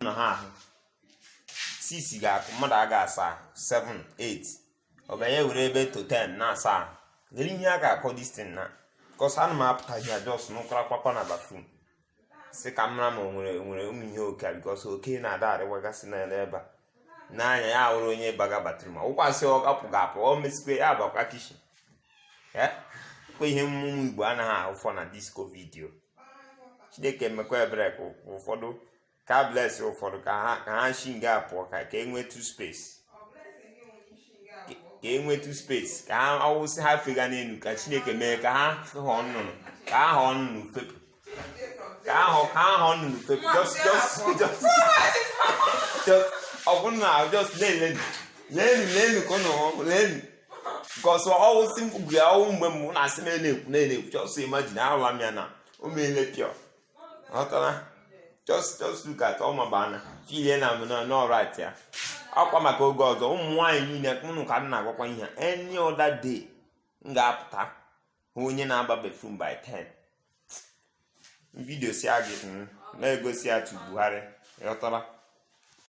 Na ha ahụ 6 ga-akụ, mmadụ aga asa ahụ 7, 8, ọ banye were ebe to 10 na-asa ahụ. Lere ihe a ga-akọ this thing na because ana m apụta ihe just n'ụkwara kwakwa na bathroom, sị ka m mara ma o nwere ụmụ ihe oke a, because oke na-ada arịwagasị na ebe a n'anya ya wụrụ onye baga bathroom, wụkwasị ọ gapụ ga-apụ, ọ mesikwe ya bakwa kitchen. Kwa ihe ụmụ Igbo anaghị ahụ fọ na this COVID o. Chineke emekwa ebere ka ụfọdụ ka bless ụfọdụ ka ha shi nga pụọ, ka e nwetu space, ka e nwetu space, ka ha awụsị ha fega n'elu, ka Chineke mee ka ha ghọọ nnụnụ, ka ha ghọọ nnụnụ fepụ, ka ha ghọọ nnụnụ fepụ. Just ọ bụrụ na just na-elenu, lenu, lenu, ka ụnụ hụ, lenu, because ọwụsị mgbe ọwụ mgbe mbụ na-asị na-ekwu na-ekwu. Just imagine, ahụla m ya na o meele pịọ, ghọtara? Just look at ọmabana filie na m na n'ọrit ya ọkwa maka oge ọzọ. Ụmụ nwaanyị niile ụnụ ka m na-agwakwa ihe a. Any other day m ga-apụta hụ onye na-aba bathroom by 10, video si gị na-egosi ya tu Buhari, ghọtara?